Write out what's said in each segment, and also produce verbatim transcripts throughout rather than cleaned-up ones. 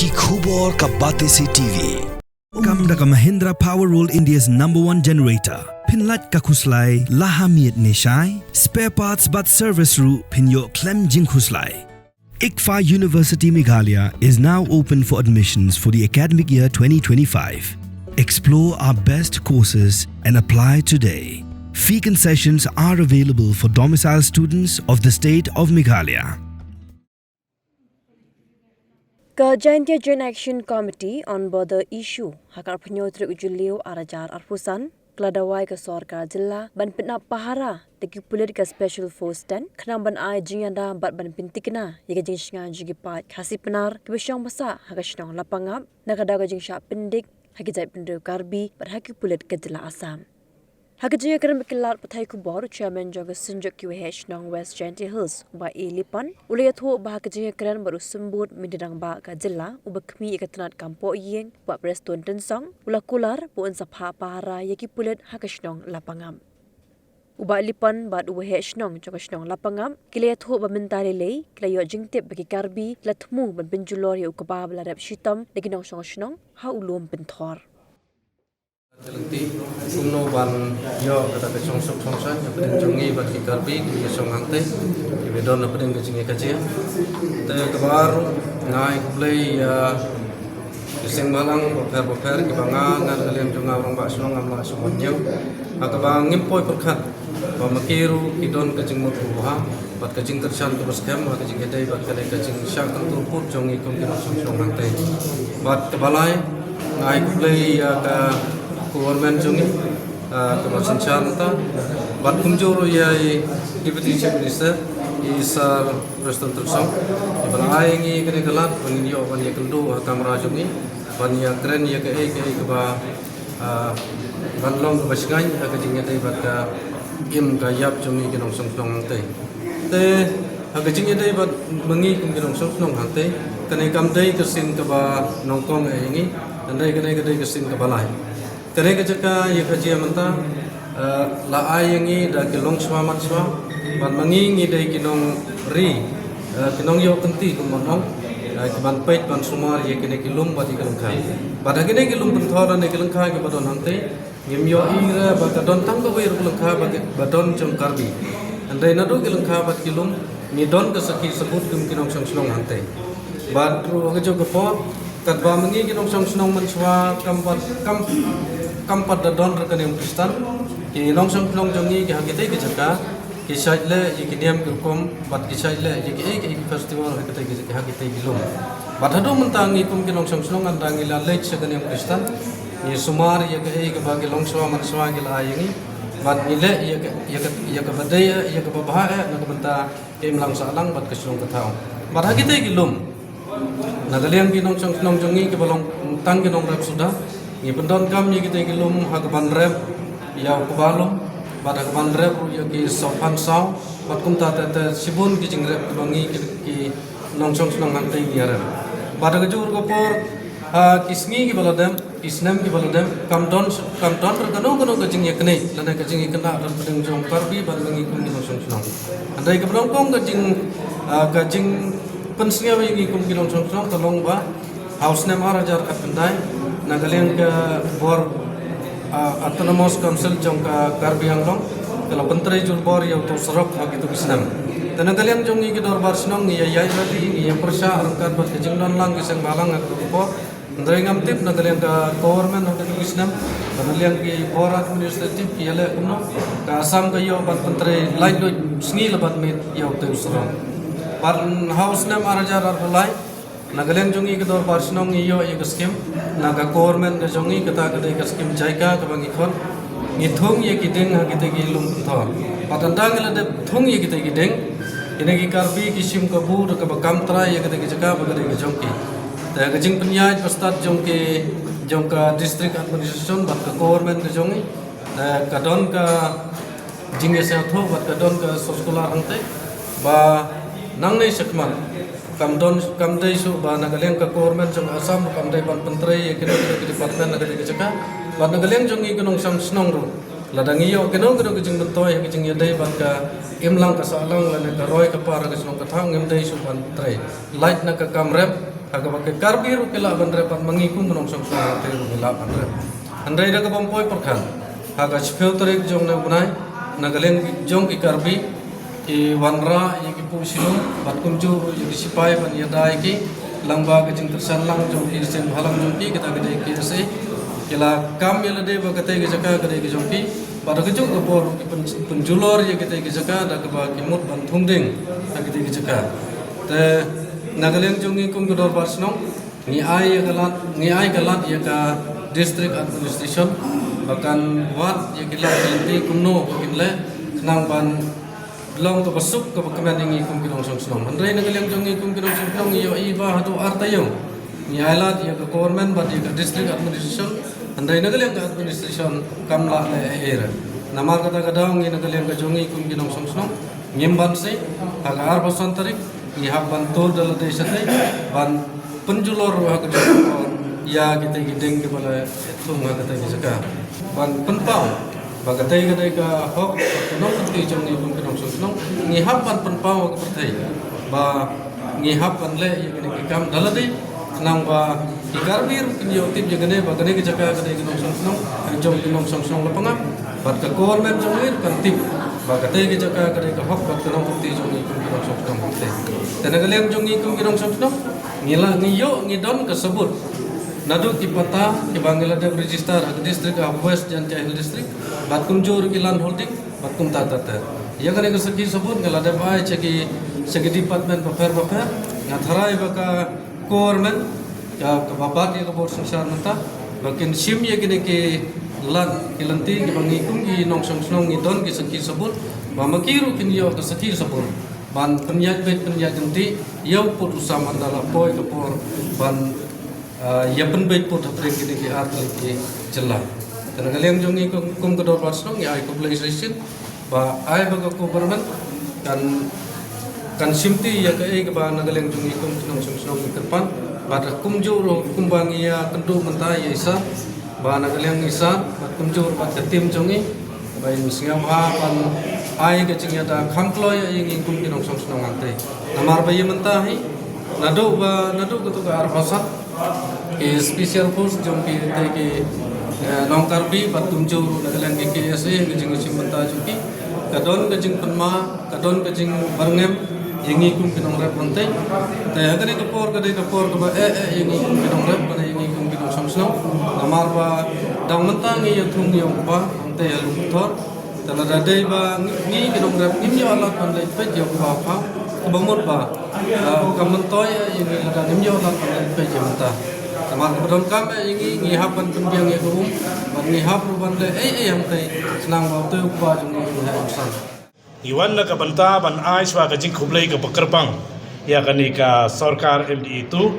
Ki khubor ka Batesi T V. Kam da ka Mahindra Power World, India's number one generator. Pynlait ka khuslai la ha miet ne shai. Spare parts bad service ruh pynïoh khlem jingkhuslai. ICFAI University Meghalaya is now open for admissions for the academic year twenty twenty-five. Explore our best courses and apply today. Fee concessions are available for domicile students of the state of Meghalaya. Ka Jaintia Joint Action Committee on Border Issue, ha ka arphew tarik u Jylliew arhajar arphew san, ka la dawa ïa ka sorkar jylla ban pynap pahara da ki pulit ka Special Force ten, khnang ban ai jingïada bad ban pyntikna ïa ka jingshngaiñ jong ki paid Khasi Pnar kiba shong ba sah ha ka shnong Lapangap, na ka daw ka jingshah pyndik ha ki jaitbynriew Karbi bad ha ki pulit ka jylla Assam. Ha ka jingïakren bad ki lad pathai khubor, u Chairman jong ka Synjuk ki Waheh Shnong West Jaintia Hills, u Bah A. Lipan, u la ïathuh ba ha ka jingïakren bad u Symbud Myntri Rangbah ka jylla, uba khmih ïa ka tnat kam pohïing, u Bah Prestone Tynsong, u la kular ba un sa phah pahara ïa ki pulit ha ka shnong Lapangap. U Bah Lipan bad u Waheh Shnong jong ka shnong Lapangap, ki la ïathuh ba mynta lei lei ki la ïoh jingtip ba ki Karbi ki la thmu ban pynjulor ïa u kba ba la rep shitom da ki nongshong shnong ha u lum pynthor. Ka lynti, kumno ban ïoh kata ka shongsuk shongsaiñ hapdeng jong ngi bad ki Karbi kiba shong hangtei, kiba don hapdeng ka jingïakajia. Te kaba ar, nga ai khublei ïa ki seng bhalang bapher bapher kiba nga, nga na ka liang jong nga u rangbah shnong ngam lah shuh ban ñiew. Ha kaba ngim poi pyrkhat ba ma ki ruh ki don ka jingmut buha bad ka jingkyrshan kaba skhem ha ka jingïadei bad kane ka jingshah kyntur put jong ngi kum ki nongshong shnong hangtei. Bad kaba lai, nga ai khublei ïa ka government jong ngi, ah, kaba synshar mynta, bad kumjuh ruh ïa i Deputy Chief Minister, i Sir Prestone Tynsong, ba la ai ngi kane ka lad ban ïoh ban ïakynduh ha kamra jong ngi, ban ïakren ïa kaei kaei kaba, ah, ban long kaba shngaiñ ha ka jingïadei bad ka im ka ïap jong ngi ki nongshong shnong hangtei. Te ha ka jingïadei bad ma ngi kum ki nongshong shnong hangtei, kane kam dei ka sien kaba nyngkong ïa ngi, hynrei kane ka dei ka sien kaba lai. Kane ka jaka ïakajia mynta, eh, la ai ïa ngi da ki longshuwa manshuwa, bad ma ngi ngi dei ki nongri, eh, ki nongïoh kynti kum ban ong, eh, ki ban peit ban sumar ïa kine ki lum bad ïa ki lyngkha. Bad ha kine ki lum pynthor ne ki lyngkha kiba don hangtei, ngim ïohi re ba ka don tang kawei ruh ka lyngkha ba, ba don jong Karbi. Hynrei naduh ki lyngkha bad ki lum ngi don ka sakhi sabut kum ki nongshong shnong hangtei. Bad ruh ha kajuh ka por, katba ma ngi ki nongshong shnong mynshuwa kam pat, kam, kam pat da don re ka niam Khristan, ki nongshong shnong jong ngi ki ha kitei ki jaka ki shait leh ïa ki niam ki rukom bad ki shait leh ïa kiei kiei ki festival ha kitei ki, ha kitei ki lum. Bad haduh mynta ngi kum ki nongshong shnong ynda ngi la leit sha ka niam Khristan, ngi sumar ïa kaei kaba ki longshuwa manshuwa ki la ai ïa ngi, bad ngi leh ïa ka, ïa ka, ïa kaba dei, ïa kaba bha eh na ka bynta ka imlang sahlang bad ka shnong ka thaw. Bad ha kitei ki lum, na ka liang ki nongshong shnong jong ngi kiba long tang ki nongrep suda, ngi pyndonkam ïa kitei ki lum ha ka ban rep ïa u kba lum, bad ha ka ban rep ruh ïa ki sophan saw, bad kumta te, te shibun ki jingrep kiba ngi ki, ki nongshong shnong hangtei ngi ïarep. Bad ha kajuh ka por, ha ki sngi kiba la dep, ki snem kiba la dep, kam don, kam don re kano kano ka jingïaknieh lane ka jingïakyndah hapdeng jong Karbi bad ma ngi kum ki nongshong shnong. Hynrei kaba nyngkong ka jing, ah, ka jingpynsngew ïa ngi kum ki nongshong shnong ka long ba ha u snem arhajar khatkhyndai, na ka liang ka bor, ah, Autonomous Council jong ka Karbi Anglong ka la pyntrei jur bor ïa uto u surok ha kito ki snem. Te na ka liang jong ngi ki dorbar shnong ngi ïa ïaid rally, ngi ïa pyrshah ryngkat bad ka jingdon lang ki seng bhalang ha kato ka por. Hynrei ngam tip na ka liang ka government ha kito ki snem, na ka liang ki bor administrative ki ïaleh kumno. Ka Assam ka ïoh ban pyntrei laitluid sngi la bad miet ïa utei u surok. Bad ha u snem arhajar arphew lai, na ka liang jong ngi ka dorbar shnong ngi ïoh ïa ka skim na ka government ka jong ngi, kata ka dei ka skim JICA kaba ngi khot. Ngi thung ïa ki dieng ha kitei ki lum pynthor. Bad ynda ngi la dep thung ïa kitei ki dieng, kine ki Karbi ki shim kabu da kaba kam trai ïa kitei ki jaka ba ka dei ka jong ki. Te ka jingpynïaid ba stad jong ki, jong ka district administration bad ka government ka jong ngi, te ka don ka jingïasngewthuh bad ka don ka soskular hangtei ba nangne shakhmat kam don, kam dei shuh ba na ka liang ka government jong Assam kam dei ban pyntrei ïa kino kino ki department na ka dei ka jaka, bad na ka liang jong ngi ki nongshong shnong ruh, lada ngi ïoh kino kino ki jingmyntoi ha ka jingïadei bad ka imlang ka sahlang lane ka roi ka par ka shnong ka thaw, ngim dei shuh ban trei. Lait na ka kam rep, Ha kaba ki Karbi ruh ki lah ban rep, bad ma ngi kum ki nongshong shnong te ruh ngi lah ban rep. Hynrei da kaba ym poi pyrkhat, ha ka shiphew tarik jong une u bnai, na ka liang jong ki Karbi, ki wanrah ïa ki pud shilliang, bad kumjuh ruh ïa ki sipai ban ïada ïa ki, lyngba ka jingkyrshan lang jong ki seng bhalang jong ki, kata ka dei ki KSA. Ki la kam ïa lade ba katei ka jaka ka dei ka jong ki, bad ha kajuh ka por ki pyn-, pynjulor ïa katei ka jaka da kaba ki mut ban thung dieng ha katei ka jaka. Te na ka liang jong ngi kum ka dorbar shnong, ngi ai ïa ka lad, ngi ai ka lad ïa ka district administration ba kan wad ïa ki lad ki lynti kumno ba kin leh, khnang ban long kaba suk kaba kmen ïa ngi kum ki nongshong shnong. Hynrei na ka liang jong ngi kum ki nongshong shnong ngi ïohi ba haduh ar taïew ngi ai lad ïa ka government bad ïa ka district administration. Hynrei na ka liang ka administration kam lah leh ei ei ruh. Namar kata ka daw ngi na ka liang ka jong ngi kum ki nongshong shnong ngim banse, ha ka arphew san tarik ngi hap ban tur da lade shatei ban pynjulor ruh ha ka jong ïa kitei ki dieng kiba la thung ha katei ki jaka, ban pynpaw ba katei ka dei ka hok ka nongkynti jong ngi kum ki nongshong shnong. Ngi hap ban pynpaw ha ka pyrthei ba ngi hap ban leh ïa kine ki kam da lade, khnang ba ki Karbi ruh kin ïoh tip ïa kane ba kane ka jaka ka dei ka nongshong shnong, ka jong ki nongshong shnong Lapangap, bad ka government jong ngi ruh kan tip ba katei ka jaka ka dei ka hok bad ka nongkynti jong ngi kum ki nongshong shnong. Te na ka liang jong ngi kum ki nongshong shnong, ngi la, ngi ïoh, ngi don ka sabut naduh ki patta kiba ngi la dep register ha ka district, ha West Jaintia Hills District, bad kumjuh ruh ki land holding, bad kumta ter ter. Ïa kane ka sakhi sabut nga la dep ai sha ki, sha ki department bapher bapher. Nga tharai ba ka government, ka, kaba bat ïa ka bor synshar mynta, ba kin shim ïa kine ki lad ki lynti kiba ngi kum ki nongshong shnong ngi don ki sakhi sabut, ba ma ki ruh kin ïoh ka sakhi sabut ban pynïaid beit pynïaid lynti ïa u pud u sam haba la poi ka por ban, ah, ïa pynbeit pud hapdeng kine ki ar tylli ki jylla. Te na ka liang jong ngi kum, kum ka dorbar shnong ngi ai khublei sa shisien ba ai ba ka government kan, kan shimti ïa kaei kaba na ka liang jong ngi kum ki nongshong shnong ngi kyrpad. Bad kumjuh ruh kumba ngi ïa kynduh mynta ïa i Sir, ba na ka liang i Sir bad kumjuh ruh bad ka team jong ngi, ba in sngewbha ban ai ka jingïada kham kloi ïa ngi kum ki nongshong shnong hangtei. Namar ba ïa mynta hi naduh ba, naduh kato ka arphew san ki special force jong ki, te ki, eh, nong Karbi bad kumjuh ruh na ka liang ki KSA, ka jingshim bynta jong ki, ka don ka jingpynma, ka don ka jingbyrngem ïa ngi kum ki nongrep hangtei. Te ha kane ka por ka dei ka por kaba eh eh ïa ngi kum ki nongrep bad ïa ngi kum ki nongshong shnong. Namar ba dang mynta ngi ïathung ïa u kpa hangtei ha Lum Pathor. Te lada dei ba ngi, ngi ki nongrep ngim ïoh lad ban leit peit ïa u kpa, kaba mut ba, ah, ka myntoi ïa ngi lada ngim ïoh lad ban leit peit ïa mynta. Namar kaba donkam ïa ngi, ngi hap ban pynbiang ïa ka um bad ngi hap ruh ban leh ei ei hangtei khnang ba uto u kpa jong ngi un heh un san. Ngi wan na ka bynta ban ai shuwa ka jingkhublei kaba kyrpang ïa kane ka sorkar MDA two,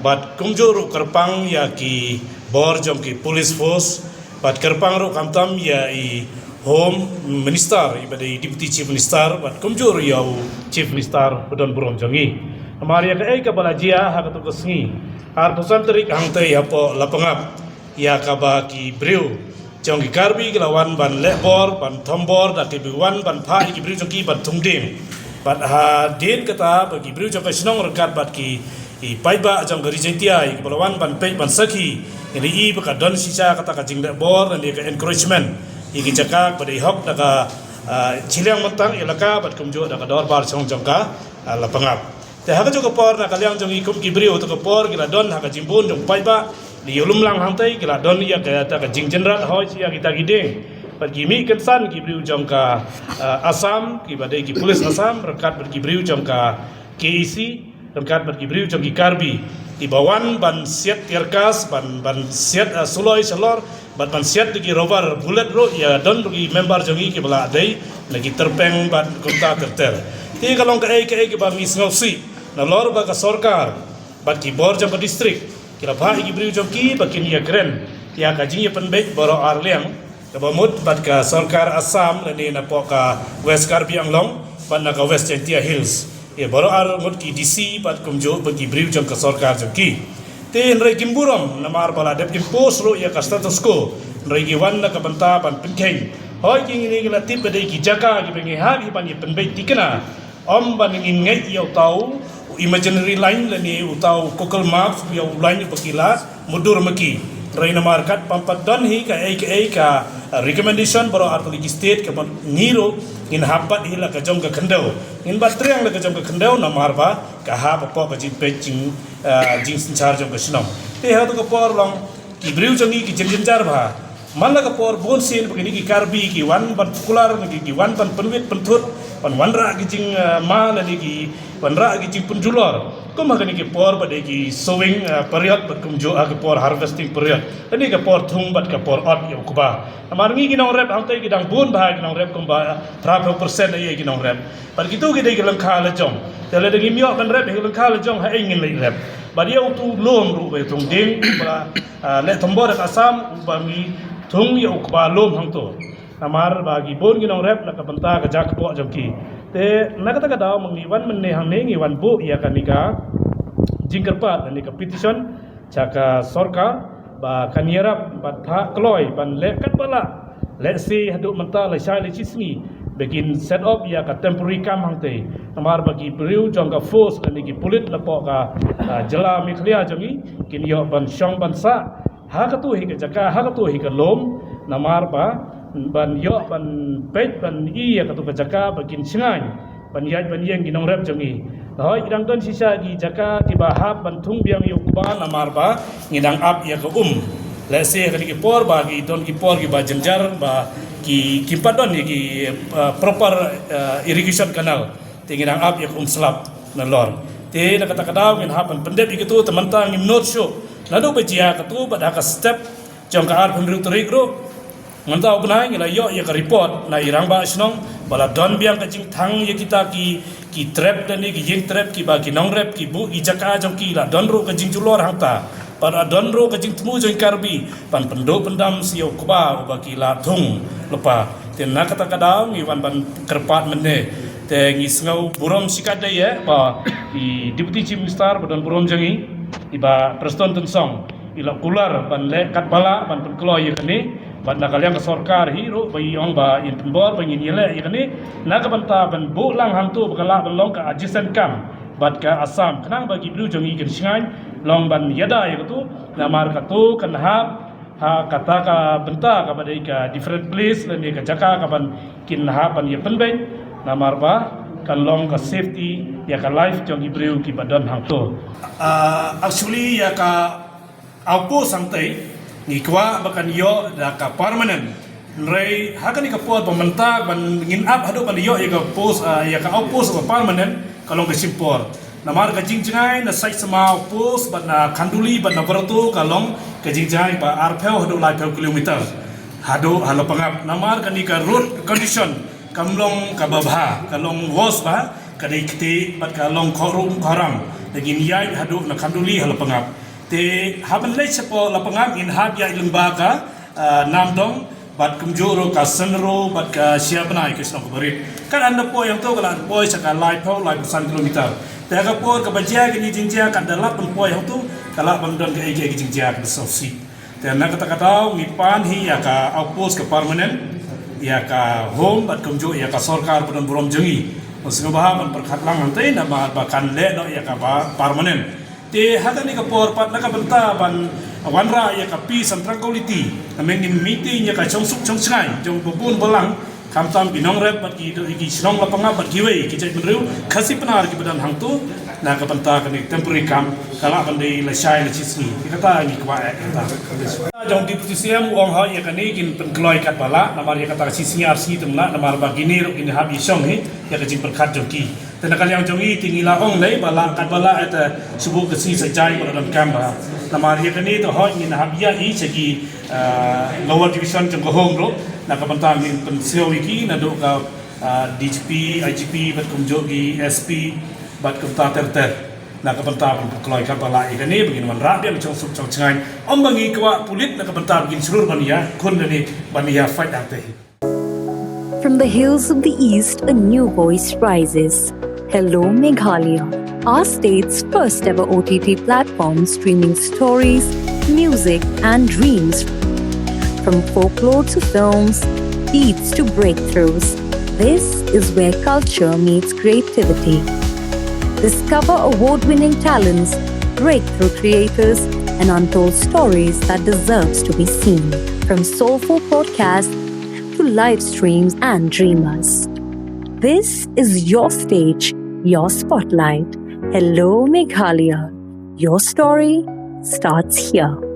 bad kumjuh ruh kyrpang ïa ki bor jong ki police force, bad kyrpang ruh khamtam ïa i Home Minister, i ba dei Deputy Chief Minister, bad kumjuh ruh ïa u Chief Minister ba don burom jong ngi. Namar ïa kaei kaba la jia ha kato ka sngi arphew san tarik hangtei hapoh Lapangap, ïa kaba ki briew jong ki Karbi ki la wan ban leh bor, ban thombor, da ki briew wan ban phah ïa ki briew jong ki ban thung dieng. Bad hadien kata ba ki briew jong ka shnong ryngkat bad ki, i paidbah jong ka Ri Jaiñtia, ïa kiba la wan ban peit ban sakhi, ngi la ïohi ba ka don shisha kata ka jingleh bor, lane ka encroachment ïa ki jaka ba dei hok da ka, ah, shiliang bynta ïalaka bad kumjuh da ka dorbar shnong jong ka, ah, Lapangap. Te ha kajuh ka por na ka liang jong ngi kum ki briew, kato ka por ki la don ha ka jingbun jong paidbah, ïa u lum lang hangtei ki la don ïa kata ka jingjynjar hoi ïa kita ki dieng. Bad ki mih kynsan ki briew jong ka, ah, Assam, kiba dei ki police Assam, ryngkat bad ki briew jong ka KAC, ryngkat bad ki briew jong ki Karbi, kiba wan ban siat tear gas, ban, ban siat, ah, suloi shalor, bad ban siat da ki rubber bullet ruh, ïa don ruh ki member jong ngi kiba la dei na ki tyrpeng bad kumta ter ter. Te ka long kaei kaei kaba ngi sngewsih nalor ba ka sorkar bad ki bor jong ka district ki la phah ïa ki briew jong ki ba kin ïakren ïa ka jingïapynbeit baroh ar liang, kaba mut bad ka sorkar Assam lane napoh ka West Karbi Anglong bad na ka West Jaintia Hills. Ïa baroh ar ngut ki DC bad kumjuh bad ki briew jong ka sorkar jong ki. Te hynrei kim burom namar ba la dep impose ruh ïa ka status quo. Hynrei ki wan na ka bynta ban pynkheiñ. Hooid, ngi, ngi la tip ba dei ki jaka kiba ngi hap hi ban ïapynbeit thikna. Ym ban ngin ngeit ïa uta u imaginary line lane uta u Google Maps, ïa u line uba ki la mutdur ma ki. Hynrei namar katba ym pat don hi kaei kaei ka, uh, recommendation baroh artylli ki state kaba ngi ruh ngin hap bat hi la ka jong ka khyndew. Ngin bat triang la ka jong ka khyndew namar ba ka hap hapoh ka jingpeit jing, uh, jingsynshar jong ka shnong. Te ha tu ka por long ki briew jong ngi ki jynjar bha. Man la ka por bun sien ba kine ki Karbi ki wan ban pynkular, ki, ki wan ban pynwit pynthut, ban wanrah ki jing, uh, ma lane ki wanrah ki jingpynjulor. Kum ha kane ka por ba dei ki sowing, uh, period bad kumjuh ha ka por harvesting period. Kane ka por thung bad ka por ot ïa u kba. Namar ngi ki nongrep hangtei ki dang bun bha ki nongrep kumba, uh, phra phew percent ïa ki nongrep. Bad kitu ki dei ki lyngkha la jong. Te lada ngim ïoh ban rep ïa ki lyngkha la jong, haei ngin leit rep. Bad ïa utu lum ruh ba ïa thung ding ba, ah, leh thombor da ka Assam uba ngi thung ïa u kba lum hangto. Namar ba ki bun ki nongrep na ka bynta ka jaka kpoh jong ki. Te na kata ka daw ma ngi wan mynne hangne ngi wan buh ïa kane ka jingkyrpad, kane ka petition sha ka sorkar ba kan ïarap bad phah kloi ban leh katba lah. Lehse haduh mynta lashai lashisngi ba kin set up ïa ka temporary camp hangtei. Namar ba ki briew jong ka force lane ki pulit napoh ka, ah, jylla Meghalaya jong ngi kin ïoh ban shong ban sah ha katu hi ka jaka, ha katu hi ka lum, namar ba ban ïoh ban peit ban i ïa katu ka jaka ba kin shngaiñ ban ïaid ban ïeng ki nongrep jong ngi. Hooid, ki dang don shisha ki jaka kiba hap ban thung biang ïa u kba namar ba ngi dang ap ïa ka um. Lehse ha kine ki por ba ki don ki por kiba jynjar ba ki, kim pat don ïa ki, uh, proper, uh, irrigation canal. Te ngi dang ap ïa ka um slap nalor. Te na kata ka daw ngin hap ban pyndep ïa katu, te mynta ngim nud shuh naduh ba jia katu bad ha ka step jong ka arphew hynriew tarik ruh. Mynta u bnai ngi la ïoh ïa ka report na i rangbah shnong ba la don biang ka jingthang ïa kita ki, ki trep lane ki ïing trep kiba ki nongrep ki buh ki jaka jong ki, la don ruh ka jingjulor hangta. Bad la don ruh ka jingthmu jong i Karbi ban pynduh pyndam sha ïa u kba uba ki la thung lypa. Te na kata ka daw ngi wan ban kyrpad mynne. Te ngi sngew burom shikatdei ïa ba i Deputy Chief Minister ba don burom jong ngi, i Bah Prestone Tynsong, i la kular ban leh katba lah ban pynkloi ïa kane. Bad na ka liang ka sorkar hi ruh ba i ong ba in pynbor ba ngin ïaleh ïa kane na ka bynta ban buh lang hangto ba ka lah ban long ka adjacent camp bad ka Assam, khnang ba ki briew jong ngi kin shngaiñ long ban ïada ïa katu. Namar katu kan hap ha kata ka bynta kaba dei ka different place lane ka jaka kaban kin hap ban ïa pynbeit. Namar ba kan long ka safety ïa ka life jong ki briew kiba don hangto. Ah, actually ïa ka outpost hangtei ngi kwah ba kan ïoh da ka permanent. Hynrei ha kane ka por ba mynta ban ngin ap haduh ban ïoh ïa ka post, ah, ïa ka outpost ba permanent ka long ka shim por. Namar ka jingjngai na Saitsama outpost bad na Khanduli bad na Barato ka long ka jingjngai ba arphew haduh laiphew kilometer haduh ha Lapangap. Namar kane ka road condition kam long kaba bha, ka long worse bha, ka dei ktieh bad ka long khorung khorang. Te ngin ïaid haduh na Khanduli ha Lapangap. Te haba leit shapoh Lapangap ngin hap ïaid lyngba ka, ah, Namdong bad kumjuh ruh ka Synro bad ka Shiabnai ka shnong kaba rit. Ka dang da poi hangto ka la poi sha ka laiphew, laiphew san kilometer. Te ka por kaba jia kine jingjia ka da lap ban poi hangto ka lah ban don kaei kaei ka jingjia kaba sngewsih. Te na kata ka daw ngi pan hi ïa ka outpost ka permanent, ïa ka home bad kumjuh ïa ka sorkar ba don burom jong ngi. Ngi sngewbha ban pyrkhat lang hangtei namar ba kan leh noh ïa kaba permanent. Te ha kane ka por pat na ka bynta ban wanrah ïa ka peace and tranquility, namar ngin meeting ïa ka shongsuk shongshngaiñ jong ba bun balang, khamtam ki nongrep bad ki, ki shnong Lapangap bad kiwei ki jaitbynriew Khasi Pnar kiba don hangto, na ka bynta kane temporary camp ka lah ban dei lashai lashisngi. Ïa kata ngi kwah eh ïa kata. Jong Deputy C M u ong hooid ïa kane kin pynkloi katba lah, namar ïa kata ka shisngi arsngi te lah, namar ba kine ruh kin hap ïa shong hi ïa ka jingpyrkhat jong ki. Te na ka liang jong ngi te ngi la ong lei ba lah katba lah, eh, te shu buh ka sngi sa jai ba la donkam bha. Namar ïa kane te hooid ngin hap ïa i sha ki, ah, lower division jong ka home ruh, na ka bynta ngin pynsngew ïa ki naduh ka, ah, D G P, I G P bad kumjuh ki S P bad kumta ter ter. Na ka bynta ban pynkloi katba lah ïa kane ba ngin wanrah biang shong suk shong shngaiñ. Ym ba ngi kwah pulit na ka bynta ba ngin shlur ban ïa khun lane ban ïa fight hangtei. From the hills of the East, a new voice rises. Hello, Meghalaya, our state's first ever O T T platform streaming stories, music, and dreams. From folklore to films, beats to breakthroughs, this is where culture meets creativity. Discover award-winning talents, breakthrough creators, and untold stories that deserves to be seen. From soulful podcasts to live streams and dreamers. This is your stage, your spotlight. Hello, Meghalaya. Your story starts here.